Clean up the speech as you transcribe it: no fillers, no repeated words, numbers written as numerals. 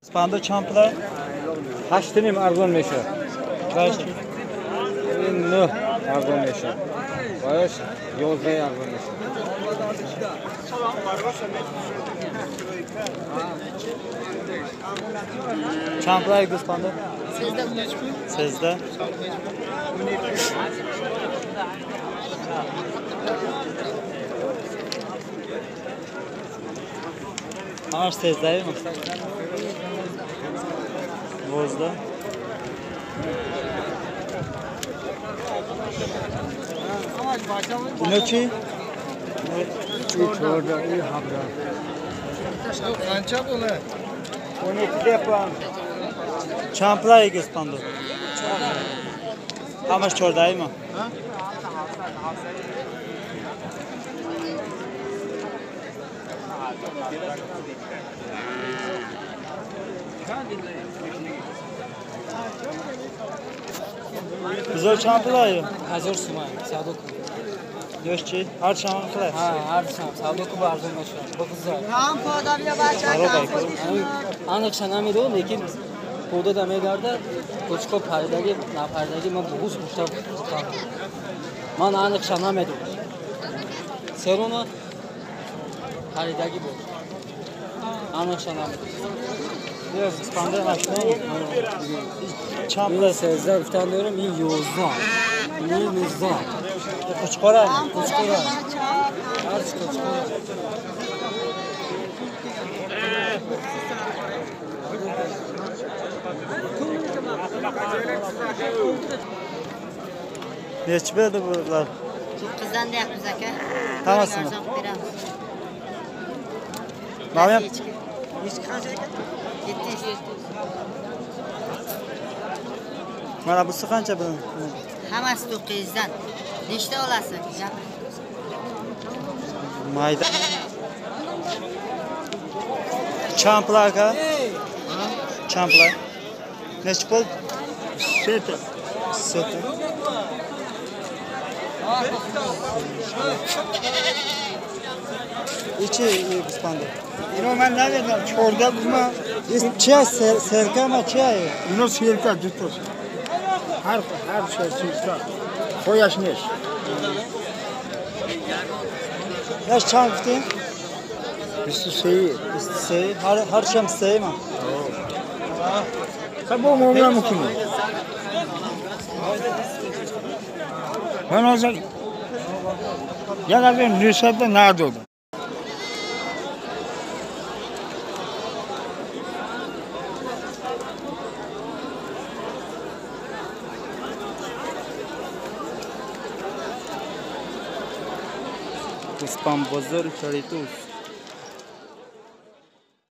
Гӯспандо чанд пула? 8.5 арзон мешавад. 8. 9 арзон мешавад. Бояш 11 арзон мешавад. Чанд пула гӯспандо? 13. Ҳамаш 13 ма? 12. Ино чӣ? 14, 17. Qancha buni? 12 deyapman. Чанд пула гӯспандо? Ҳамаш 14 ма? Бузор чанд пулае? 1000 суман, савдо кун. Ёш чӣ? Ҳар чанд пула? Ҳа, ҳар чанд савдо кун, ба арзон мешавад. Бигузор. Ҳам пода бия бача, ҳам подишуна. Аниқша намедонам, лекин пода да мегарда, кочко паридаги, напаридаги ман буғуз гуфта гуфтам. Ман аниқша намедонам. Серона паридаги буд. Аниқша намедонам. Гӯспанда машина чанд Ин пула? 13 гуфтан дорам, ин 11. Ин 19. Қучқора? Қучқора. Ҳарчи қучқора. Nechi berdi bular? To'qqizdan deyapmiz aka. Hammasini? Arzon qilib beramiz. Mana Echki. Echki qancha aka? 700. Mana busi qancha buni? Hammasi 900dan. Nechta olasiz? Mayda. Чанд пула aka? Чанд пула? Nechi pul? Seta. Seta. Ichi гӯспанда? Ино ман намедонам, 14 бума. Чи аст? Серка ма чи ай? Ино серка дутош. Ҳар ҳар серка. Хояш нест. Яш чанд гуфтем? 23. 23. Ҳар ҳар чам 3 ма? Хаб бо муомила мекунем. Ман ҳозир як аз 900 надодам. Гӯспандбозори Чоритӯз.